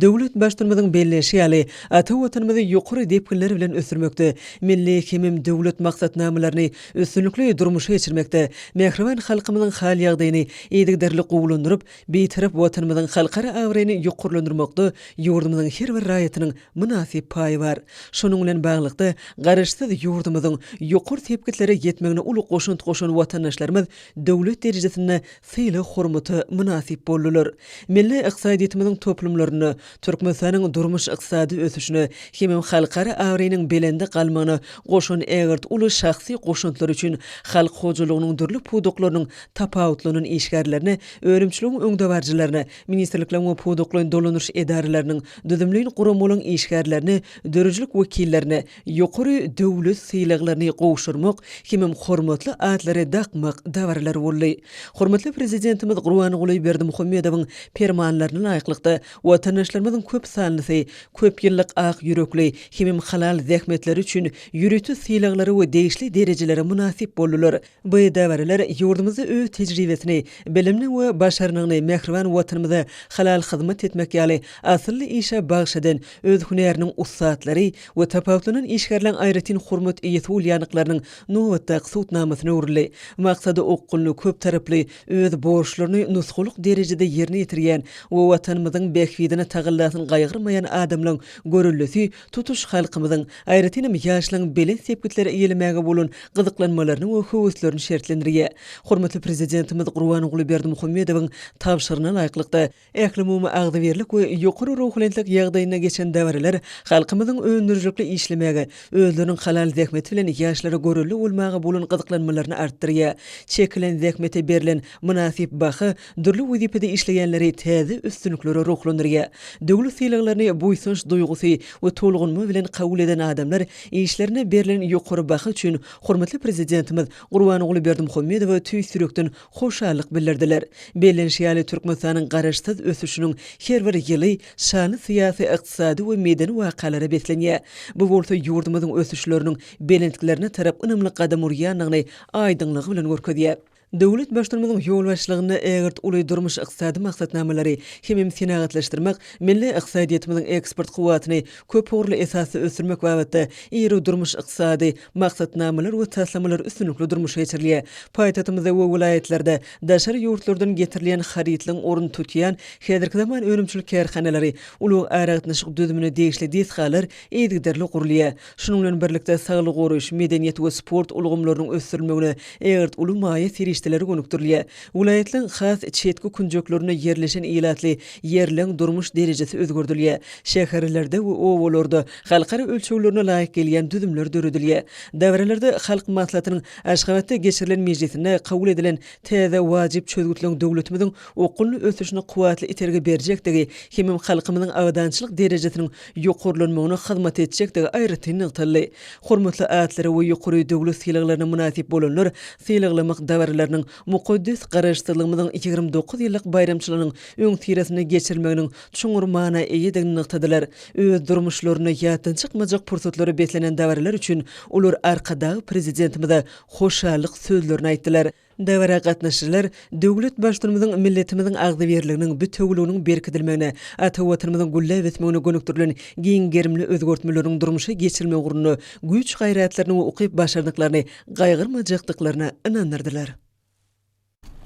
Döwlet Baştutanymyzyň belleýşi ýaly, ata Watanymyzy ýokary depginler bilen ösdürmekde, milli hemem döwlet maksatnamalaryny üstünlikli durmuşa geçirmekde, mähriban halkymyzyň hal-ýagdaýyny yzygiderli gowulandyryp, Bitarap Watanymyzyň halkara abraýyny ýokarlandyrmakda ýurdumyzyň her bir raýatynyň mynasyp paýy bar. Şunuň bilen baglylykda, Garaşsyz ýurdumyzyň ýokary sepgitlere ýetmegine uly goşant goşan watandaşlarymyz döwlet derejesinde sylag-hormata mynasyp boldular. Milli ykdysadyýetimiziň toplumlarynda Türkmenistanyň durmuş-ykdysady ösüşine hemem halkara abraýynyň belende galmagyna goşan ägirt uly şahsy goşantlary üçin halk hojalygynyň dürli pudaklarynyň tapawutlanan işgärlerine, önümçiligiň öňdebaryjylaryna, ministrlikleriň we pudaklaýyn dolanyş edaralarynyň, düzümleýin guramalaryň işgärlerine, döredijilik wekillerine ýokary döwlet sylaglaryny gowşurmak hemem hormatly atlary dakmak dabaralary boldy. Hormatly Prezidentimiz Gurbanguly Berdimuhamedowyň Permanlaryna laýyklykda, watandaşlarymyzyň köp sanlysy köp ýyllyk ak ýürekli hemem halal zähmetleri üçin ýörite sylaglara we degişli derejelere mynasyp boldular. Bu dabaralar ýurdumyzda öz tejribesini, bilimini we başarnygyny mähriban Watanymyza halal hyzmat etmek ýaly asylly işe bagyş eden öz hünäriniň ussatlary we tapawutlanan işgärleň aýratyn hormat eýesi bolýandyklarynyň nobatdaky subutnamasyna öwrüldi. Maksada okgunly, köptaraply, öz borçlaryny nusgalyk derejede ýerine ýetirýän we Watanymyzyň bähbidine tagalla. tagallasyny gaýgyrmaýan adamlaryň göreldesi tutuş halkymyzyň, aýratynam ýaşlaryň belent sepgitleri eýelemäge bolan gyzyklanmalaryny we höweslerini şertlendirýär. Hormatly Prezidentimiz Gurbanguly Berdimuhamedowyň tabşyrygyna laýyklykda, Ählumumy agzybirlik we ýokary ruhubelentlik ýagdaýynda geçen dabaralar halkymyzyň öndürijilikli işlemäge, özleriniň halal zähmeti bilen ýaşlara görelde bolmaga bolan gyzyklanmalaryny artdyrýar. Çekilen zähmete berlen mynasyp baha dürli wezipede işleýänleri täze üstünliklere ruhlandyrýar. Döwlet sylaglaryny buýsanç duýgusy we tolgunma bilen kabul eden adamlar işlerine berlen ýokary baha üçin hormatly Prezidentimiz Gurbanguly Berdimuhamedowa tüýs ýürekden hoşallyk bildirdiler. Bellenişi ýaly, Türkmenistanyň garaşsyz ösüşiniň her bir ýyly şanly syýasy, ykdysady we medeni wakalara beslenýär. Bu bolsa ýurdumyzyň ösüşleriniň belentliklerine tarap ynamly gadam urýandygyny aýdyňlygy bilen görkezýär. Döwlet Baştutanymyzyň ýolbaşçylygynda ägirt uly durmuş-ykdysady maksatnamalary hemem senagatlaşdyrmak, milli ykdysadyýetimiziň eksport kuwwatyny köpugurly esasda ösdürmek babatda iri durmuş-ykdysady maksatnamalar we taslamalar üstünlikli durmuşa geçirilýär. Paýtagtymyzda we welaýatlarda daşary ýurtlardan getirilýän harytlaryň ornuny tutýan häzirki zaman önümçilik kärhanalary, ulag-aragatnaşyk düzümine degişli desgalar yzygiderli gurulýar. Şunuň bilen birlikde, saglygy goraýyş, medeniýet we sport ulgamlarynyň ösdürilmegine ägirt uly maýa serişdeleri gönükdirilýär. Welaýatlaryň has çetki künjeklerinde ýerleşen ilatly ýerleň durmuş derejesi özgerdilýär. Şäherlerde we obalarda halkara ölçeglerine laýyk gelýän düzümler döredilýär. Dabaralarda Halk Maslahatynyň Aşgabatda geçirilen mejlisinde kabul edilen täze wajyp çözgütleriň döwletimiziň okgunly ösüşine kuwwatly itergi berjekdigi hemem halkymyzyň abadançylyk derejesiniň ýokarlanmagyna hyzmat etjekdigi aýratyn nygtaldy. Hormatly atlara we ýokary döwlet sylaglaryna mynasyp bolanlar sylaglamak dabaralarynyň mukaddes Garaşsyzlygymyzyň 29 ýyllyk baýramçylygynyň öňüsyrasynda geçirilmeginiň çuňňur mana eýedigini nygtadylar. Öz durmuşlarynda ýatdan çykmajak pursatlara beslenen dabaralar üçin olar Arkadag Prezidentimize hoşallyk sözlerini aýtdylar. Dabara gatnaşyjylar döwlet Baştutanymyzyň milletimiziň agzybirliginiň, bitewüliginiň berkidilmegine, ata Watanymyzyň gülläp ösmegine gönükdirilen giň gerimli özgertmeleriniň durmuşa geçirilmegi ugrunda güýç-gaýratlaryny we ukyp-başarnyklaryny gaýgyrmajakdyklaryna ynandyrdylar.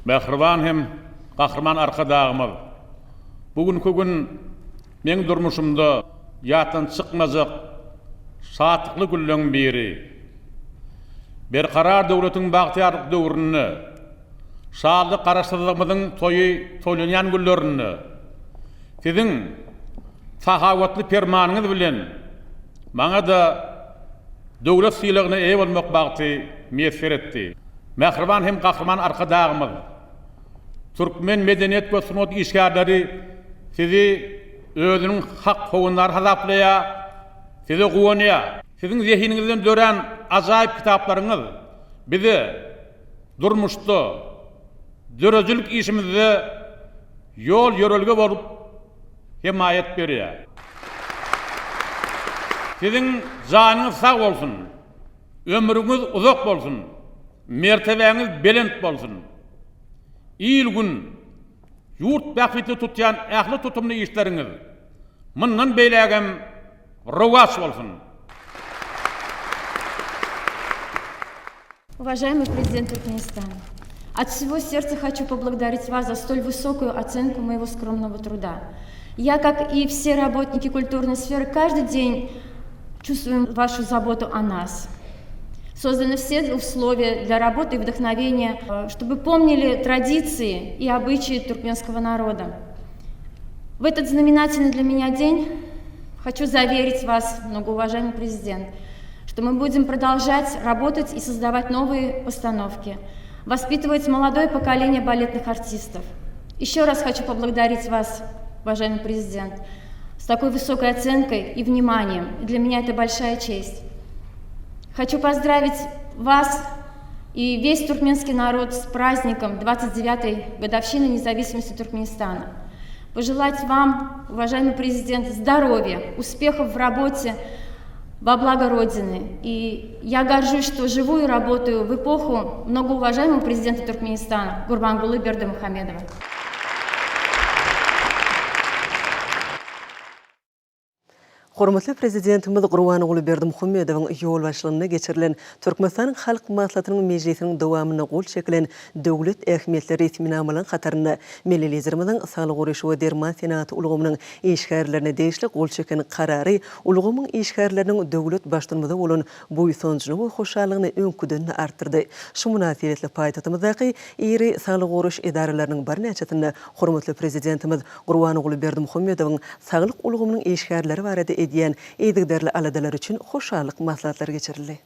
Mähriban hem Gahryman Arkadagymyz, bu günki gün meň durmuşymda ýatdan çykmajak şatlykly günleň biri. Berkarar döwletiň bagtyýarlyk döwründe, şanly Garaşsyzlygymyzyň toýy toýlanýan günlerinde Siziň sahawatly Permanyňyz bilen maňa-da döwlet sylagyna eýe bolmak bagty miýesser etdi. Mähriban hem Gahryman Arkadagymyz, türkmen medeniýet we sungat işgärleri Sizi özüniň hak howandary hasaplaýar, Size guwanýar. Siziň zehiniňizden dörän ajaýyp kitaplaryňyz bize durmuşda, döredijilik işimizde ýol-ýörelge bolup hemaýat berýär. Siziň janyňyz sag bolsun! Ömrüňiz uzak bolsun, mertebäňiz belent bolsun! Il-gün, ýurt bähbitli tutýan ähli tutumly işleriňiz mundan beýlägem rowaç bolsun! Уважаемый президент Туркменистана, от всего сердца хочу поблагодарить вас за столь высокую оценку моего скромного труда. Я, как и все работники культурной сферы, каждый день чувствуем вашу заботу о нас. Созданы все условия для работы и вдохновения, чтобы помнили традиции и обычаи туркменского народа. В этот знаменательный для меня день хочу заверить вас, многоуважаемый президент, что мы будем продолжать работать и создавать новые постановки, воспитывать молодое поколение балетных артистов. Еще раз хочу поблагодарить вас, уважаемый президент, с такой высокой оценкой и вниманием. Для меня это большая честь. Хочу поздравить вас и весь туркменский народ с праздником 29-й годовщины независимости Туркменистана. Пожелать вам, уважаемый президент, здоровья, успехов в работе во благо Родины. И я горжусь, что живу и работаю в эпоху многоуважаемого президента Туркменистана Гурбангулы Бердымухамедова. Hormatly Prezidentimiz Gurbanguly Berdimuhamedowyň ýolbaşçylygynda geçirilen Türkmenistanyň Halk Maslahatynyň mejlisiniň dowamynda gol çekilen döwlet ähmiýetli resminamalaryň hatarynda Milli Liderimiziň saglygy goraýyş we derman senagaty ulgamynyň işgärlerine degişli gol çeken Karary ulgamyň işgärleriniň döwlet Baştutanymyza bolan buýsanjyny we hoşallygyny öňküden-de artdyrdy. Şu mynasybetli paýtagtymyzdaky iri saglygy goraýyş edaralarynyň birnäçesinde hormatly Prezidentimiz Gurbanguly Berdimuhamedowyň saglyk ulgamynyň işgärleri barada edýän yzygiderli aladalary üçin hoşallyk maslahatlary geçirildi.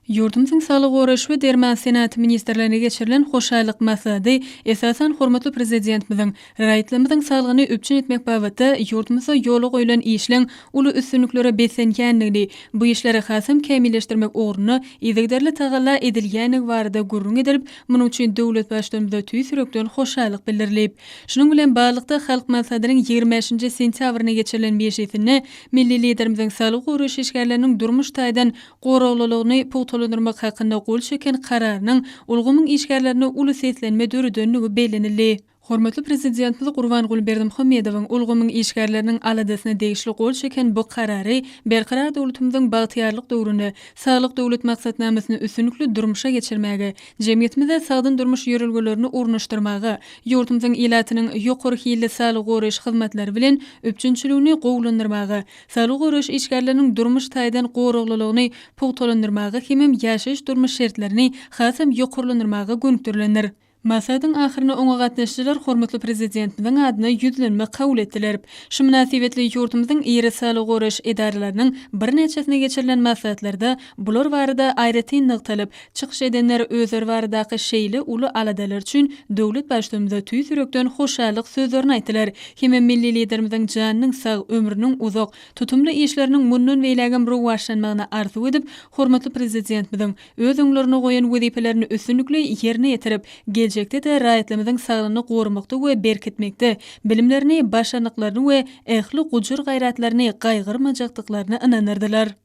Ýurdumyzyň Saglygy goraýyş we derman senagaty ministrliginde geçirilen hoşallyk maslahady, esasan, hormatly Prezidentimiziň raýatlarymyzyň saglygyny üpjün etmek babatda ýurdumyzda ýola goýlan işleň uly üstünliklere beslenýändigini, bu işleri hasam kämilleşdirmek ugrunda yzygiderli tagalla edilýändigi barada gürrüň edilip, munuň üçin döwlet Baştutanymyza tüýs ýürekden hoşallyk bildirilip. Şunuň bilen baglylykda, Halk Maslahatynyň 25 nji sentýabrynda geçirilen mejlisinde milli Liderimiziň saglygy goraýyş işgärleriniň durmuş taýdan goraglylygyny pugtalandyrmak hakynda gol çeken Kararynyň ulgamyň işgärlerinde uly seslenme döredendigi bellenildi. Hormatly Prezidentimiz Gurbanguly Berdimuhamedowyň ulgamyň işgärleriniň aladasyna degişli gol çeken bu Karary Berkarar döwletimiziň bagtyýarlyk döwründe Saglyk Döwlet maksatnamasyny üstünlikli durmuşa geçirmäge, jemgyýetimizde sagdyn durmuş ýörelgelerini ornaşdyrmaga, ýurdumyzyň ilatynyň ýokary hilli saglygy goraýyş hyzmatlary bilen üpjünçiligini gowulandyrmaga, saglygy goraýyş işgärleriniň durmuş taýdan goraglylygyny pugtalandyrmaga hemem ýaşaýyş-durmuş şertlerini hasam ýokarlandyrmaga gönükdirilendir. Maslahatyň ahyrynda oňa gatnaşyjylar hormatly Prezidentimiziň adyna ýüzlenme kabul etdiler. Şu mynasybetli ýurdumyzyň iri saglygy goraýyş edaralarynyň birnäçesinde geçirilen maslahatlarda bular barada aýratyn nygtalyp, çykyş edenler özleri baradaky şeýle uly aladalar üçin döwlet Baştutanymyza tüýs ýürekden hoşallyk sözlerini aýtdylar hemem milli Liderimiziň janynyň sag, ömrüniň uzak, tutumly işleriniň mundan beýlägem rowaçlanmagyny arzuw edip, hormatly Prezidentimiziň öz öňlerinde goýan wezipelerini üstünlikli ýerine ýetirip, geljekde-de raýatlarymyzyň saglygyny goramakda we berkitmekde bilimlerini, başarnyklaryny we ähli gujur-gaýratlaryny gaýgyrmajakdyklaryna ynandyrdylar.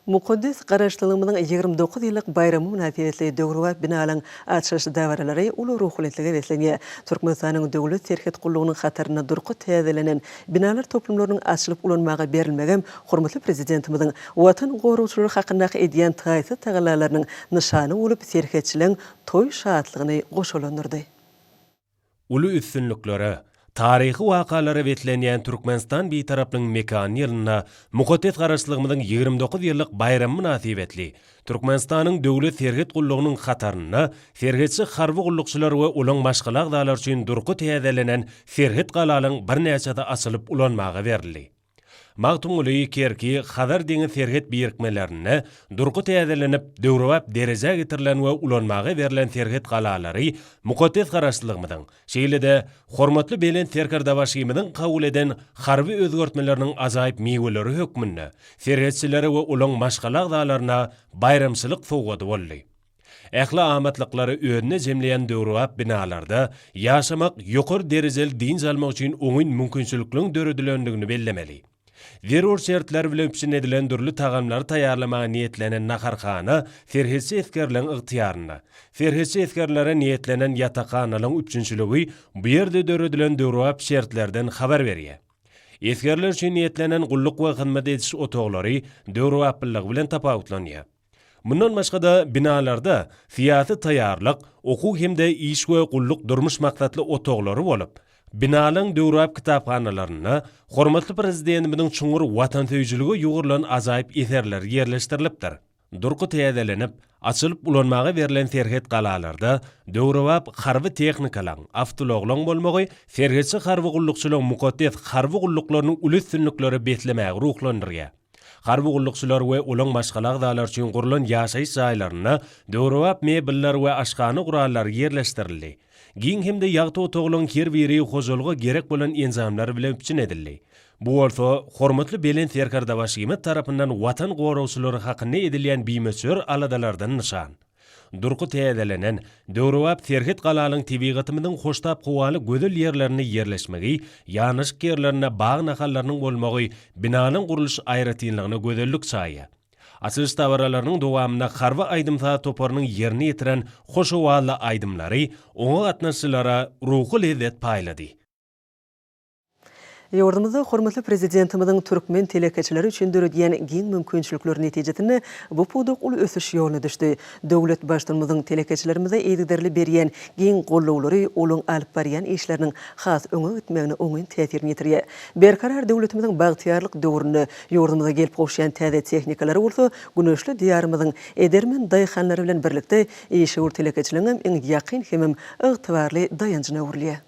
Mukaddes Garaşsyzlygymyzyň 29 ýyllyk baýramy mynasybetli döwrebap binalaryň açylyş dabaralary uly ruhubelentlige beslenýär. Türkmenistanyň Döwlet serhet gullugynyň hatarynda durky täzelenen binalar toplumlarynyň açylyp ulanmaga berilmegem hormatly Prezidentimiziň Watan goragçylary hakyndaky edýän taýsyz tagallalarynyň nyşany bolup, serhetçileň toý şatlygyny goşalandyrdy. Uly üstünliklere, taryhy wakalara beslenýän Türkmenistan Bitaraplygyň mekany ýylynda mukaddes Garaşsyzlygymyzyň 29 ýyllyk baýramy mynasybetli Türkmenistanyň Döwlet serhet gullugynyň hatarynda serhetçi harby gullukçylar we olaň maşgala agzalary üçin durky täzelenen serhet galalaryň birnäçesi açylyp ulanmaga berildi. Magtymguly, Kerki, Hazar deňiz serhet birikmelerinde durky täzelenip, döwrebap derejä getirilen we ulanmaga berlen serhet galalary mukaddes Garaşsyzlygymyzyň, şeýle-de hormatly Belent Serkerdebaşymyzyň kabul eden harby özgertmeleriniň ajaýyp miweleri hökmünde serhetçilere we olaň maşgala agzalaryna baýramçylyk sowgady boldy. Ähli amatlyklary özünde jemleýän döwrebap binalarda ýaşamak, ýokary derejeli dynç almak üçin oňyn mümkinçilikleriň döredilendigini bellemeli. Zerur şertler bilen üpjün edilen dürli tagamlary taýýarlamaga niýetlenen naharhana serhetçi esgerleriň ygtyýarynda. Serhetçi esgerlere niýetlenen ýatakhanalaryň üpjünçiligi bu ýerde döredilen döwrebap şertlerden habar berýär. Esgerler üçin niýetlenen gulluk we hyzmat ediş otaglary döwrebaplylygy bilen tapawutlanýar. Mundan başga-da, binalarda syýasy taýýarlyk, okuw hem-de iş we gulluk durmuş maksatly otaglary bolup, binalaryň döwrebap kitaphanalarynda hormatly Prezidentimiziň çuňňur watansöýüjilige ýugrulan ajaýyp eserleri ýerleşdirilipdir. Durky täzelenip, açylyp ulanmaga berlen serhet galalarda döwrebap harby tehnikalaryň, awtoulaglaryň bolmagy serhetçi harby gullukçylaryň mukaddes harby gulluklaryny uly üstünliklere beslemäge ruhlandyrýar. Harby gullukçylar we olaň maşgala agzalary üçin gurlan ýaşaýyş jaýlarynda döwrebap mebeller we aşhana gurallary ýerleşdirildi. Giň hem-de ýagty otaglaryň her biri hojalyga gerek bolan enjamlar bilen üpjün edildi. Bu bolsa, hormatly Belent Serkerdebaşymyz tarapyndan Watan goragçylary hakynda edilýän bimöçber aladalardan nyşan. Durky täzelenen, döwrebap serhet galanyň tebigatymyzyň hoştap howaly gözel ýerlerinde ýerleşmegi, ýanaşyk ýerlerinde bag nahallarynyň bolmagy binanyň gurluş aýratynlygyna gözellik çaýýar. Açylyş dabaralarynyň dowamynda harby aýdym-saz toparynyň ýerine ýetiren hoş owazly aýdymlary oňa gatnaşyjylara ruhy lezzet paýlady. Ýurdumyzda hormatly Prezidentimiziň türkmen telekeçileri üçin döredýän giň mümkinçilikleri netijesinde bu pudak uly ösüş ýoluna düşdi. Döwlet Baştutanymyzyň telekeçilerimize yzygiderli berýän giň gollawlary olaň alyp barýan işleriniň has öňe gitmegine oňyn täsirini ýetirýär. Berkarar döwletimiziň bagtyýarlyk döwründe ýurdumyza gelip gowuşýan täze tehnikalary bolsa güneşli Diýarymyzyň edermen daýhanlary bilen birlikde işewür telekeçiligiňem iň ýakyn hemem ygtybarly daýanjyna öwrülýär.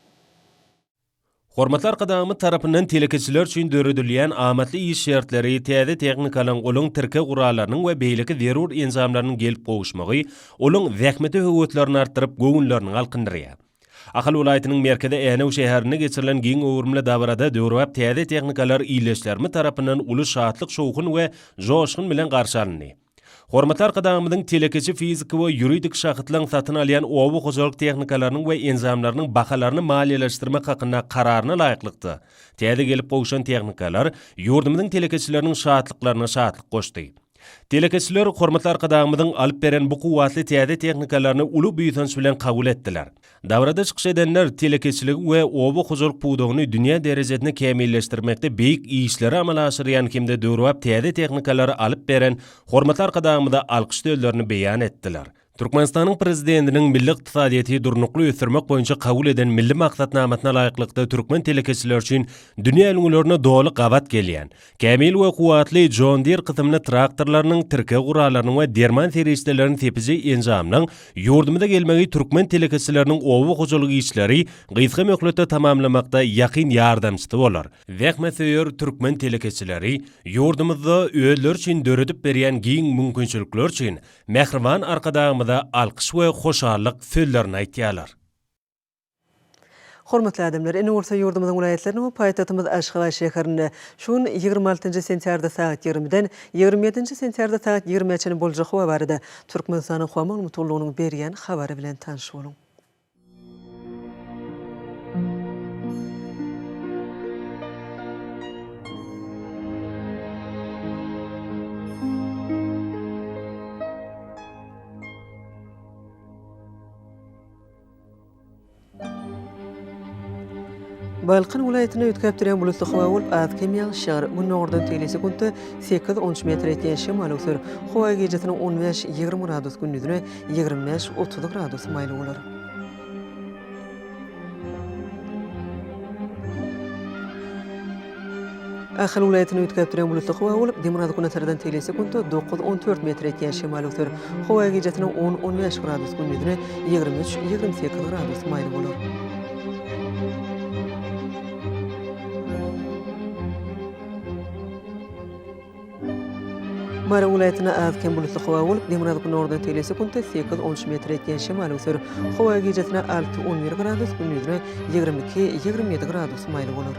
Hormatly Arkadagymyz tarapyndan telekeçiler üçin döredilýän amatly iş şertleri, täze tehnikalaryň, olaryň tirkeg gurallarynyň we beýleki zerur enjamlarynyň gelip gowuşmagy olaryň zähmete höweslerini artdyryp, göwünlerini galkyndyrýar. Ahal welaýatynyň merkezi Änew şäherinde geçirilen giň göwrümli dabarada döwrebap täze tehnikalar ildeşlerimiz tarapyndan uly şatlyk-şowhun we joşgun bilen garşy alyndy. Hormatly Arkadagymyzyň telekeçi fiziki we ýuridik şahslaryň satyn alýan oba hojalyk tehnikalarynyň we enjamlarynyň bahalaryny maliýeleşdirmek hakynda Kararyna laýyklykda, täze gelip gowşan tehnikalar ýurdumyzyň telekeçileriniň şatlyklaryna şatlyk goşdy. Telekeçiler hormatly Arkadagymyzyň alyp beren bu kuwwatly täze tehnikalaryny uly buýsanç bilen kabul etdiler. Dabarada çykyş edenler telekeçiligi we oba hojalyk pudagyny dünýä derejesinde kämilleşdirmekde beýik işleri amala aşyrýan hem-de döwrebap täze tehnikalary alyp beren hormatly Arkadagymyza alkyş sözlerini beýan etdiler. Türkmenistanyň Prezidentiniň milli ykdysadyýeti durnukly ösdürmek boýunça kabul eden Milli maksatnamasyna laýyklykda türkmen telekeçileri üçin dünýä ülňülerine doly gabat gelýän, Kämil we kuwwatly John Deere kysymly traktorlarynyň, tirkeg gurallarynyň we derman serişdelerini sepiji enjamlaryň ýurdumyza gelmegi türkmen telekeçileriniň oba hojalyk işleri gysga möhletde tamamlamakda ýakyn ýardamçysy bolar. Zähmetsöýer türkmen telekeçileri ýurdumyzda özleri üçin döredip berýän giň mümkinçilikler üçin mähriban Arkadagymyza alkyş we hoşallyk sözlerini aýtýarlar. Hormatly adamlar, indi bolsa ýurdumyzyň welaýatlarynda we paýtagtymyz Aşgabat şäherinde şu gün 26 sentýabrda sagat 20-den 27 sentýabrda sagat 20-ä çenli boljak howa barada Türkmenistanyň Howa maglumat gullugynyň berýän habary bilen tanyş boluň. Balkan welaýatynda üýtgäp durýan bulutly howa bolup, az-kem ýagyş ýagar. Gündogardan teýli sekuntda sekiz-on üç metr ýetýän şemal öwser. Howa gijesine on bäş, 20 gradus, gündizine 25, 30 gradus maýyl bolar. Ahal welaýatynda üýtgäp durýan bulutly howa bolup, demirgazyk-günortadan teýli sekuntda dokuz-on dört metr ýetýän şemal öwser. Howa gijesine on-on bäş gradus, gündizine 23, 28 gradus maýyl bolar. Mary welaýatynda az-kem bulutly howa bolup, demirgazyk-günortadan teýli sekuntda sekiz-on üç metr ýetýän şemal öwser. Howa gijesine alty-on bir gradus, gündizine 22, 27 gradus maýyl bolar.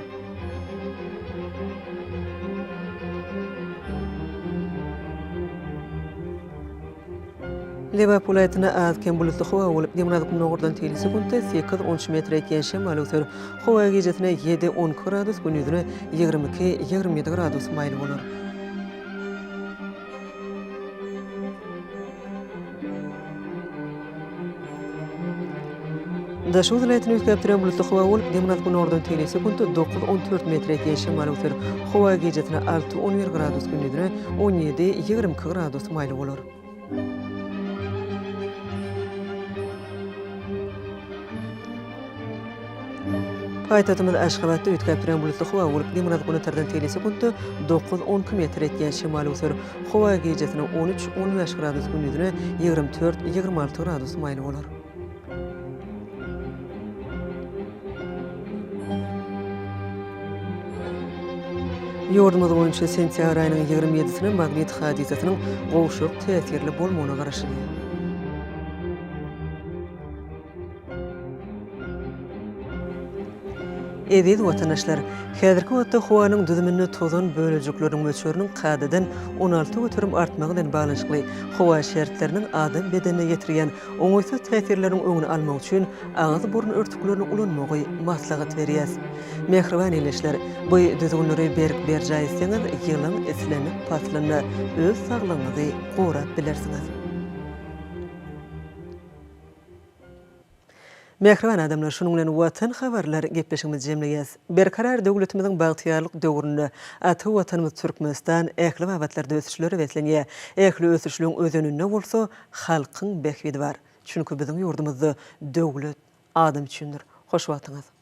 Lebap welaýatynda az-kem bulutly howa bolup, demirgazyk-gündogardan teýli sekuntda sekiz-on üç metre ýetýän şemal öwser. Howa gijesine ýedi-on iki gradus, gündizine 22, 27 gradus maýyl bolar. Daşoguz welaýatynda üýtgäp durýan bulutly howa bolup, demirgazyk-günordan teýli sekuntda dokuz-on dört metre ýetýän şemal öwser. Howa gijesine alty-on bir gradus, gündizine on ýedi, 22 gradus maýyl bolar. Paýtagtymyz Aşgabatda üýtgäp durýan bulutly howa bolup, demirgazyk-günortadan teýli sekuntda dokuz-on iki metr ýetýän şemal öwser. Howa gijesine on üç, on bäş gradus, gündizine 24, 26 gradus maýyl bolar. Ýurdumyz boýunça sentýabr aýynyň 27-sine magnit hadysasynyň gowşak täsirli bolmagyna garaşylýar. Eziz watandaşlar! Häzirki wagtda howanyň düzüminde tozan bölejikleriniň möçberiniň kadadan 16% artmagy bilen baglanyşykly howa şertleriniň adam bedenine ýetirýän oňaýsyz täsirleriniň öňüni almak üçin agyz-burun örtüklerini ulanmagy maslahat berýäs. Mähriban ildeşler, bu düzgünleri berk berjaý etseňiz, ýylyň islendik paslynda öz saglygyňyzy gorap bilersiňiz. Mähriban adamlar, şunuň bilen Watan habarlar gepleşigimizi jemleýäs. Berkarar döwletimiziň bagtyýarlyk döwründe ata Watanymyz Türkmenistan ähli babatlarda ösüşlere beslenýär. Ähli ösüşleň özeninde bolsa halkyň bähbidi bar. Çünki biziň ýurdumyzda döwlet adam üçindir. Hoş wagtyňyz!